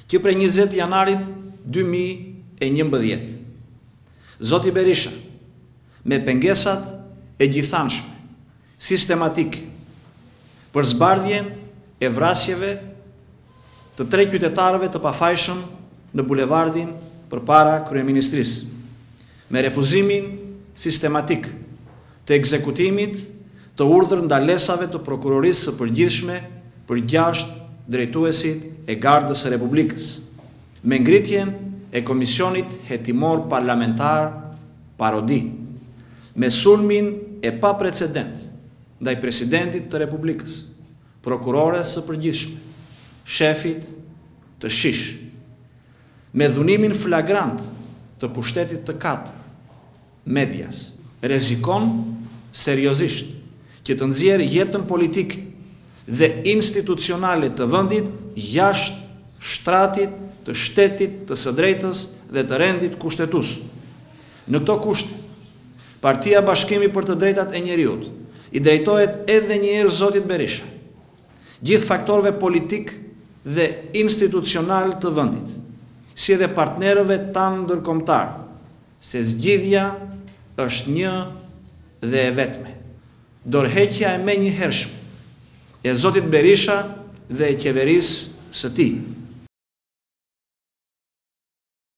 Që prej 20 janarit 2011, zoti Berisha, me pengesat e gjithanshme, sistematike, për zbardhjen e vrasjeve të tre qytetarëve të pafajshëm në bulevardin përpara Kryeministrisë, me refuzimin sistematik të ekzekutimit të urdhër ndalesave të Prokurorisë së Përgjithshme për gjashtë drejtuesit e Gardës së Republikës, me ngritjen e Komisionit Hetimor Parlamentar parodi, me sulmin e paprecedent ndaj Presidentit të Republikës, Prokurores së Përgjithshme, shefit të SHISH, me dhunimin flagrant të pushtetit të katërt, medias, rrezikon seriozisht që të nxjerrë jetën politike dhe institucionale të vendit jashtë shtratit të shtetit të së drejtës dhe të rendit kushtetues. Në këto kushte, Partia Bashkimi për të Drejtat e Njeriut i drejtohet edhe një herë zotit Berisha, gjithë faktorëve politikë dhe institucionalë të vendit, si edhe partnerëve tanë ndërkombëtarë, se zgjidhja është një dhe e vetme, dorëheqja e menjëhershme e zotit Berisha dhe e qeverisë së tij.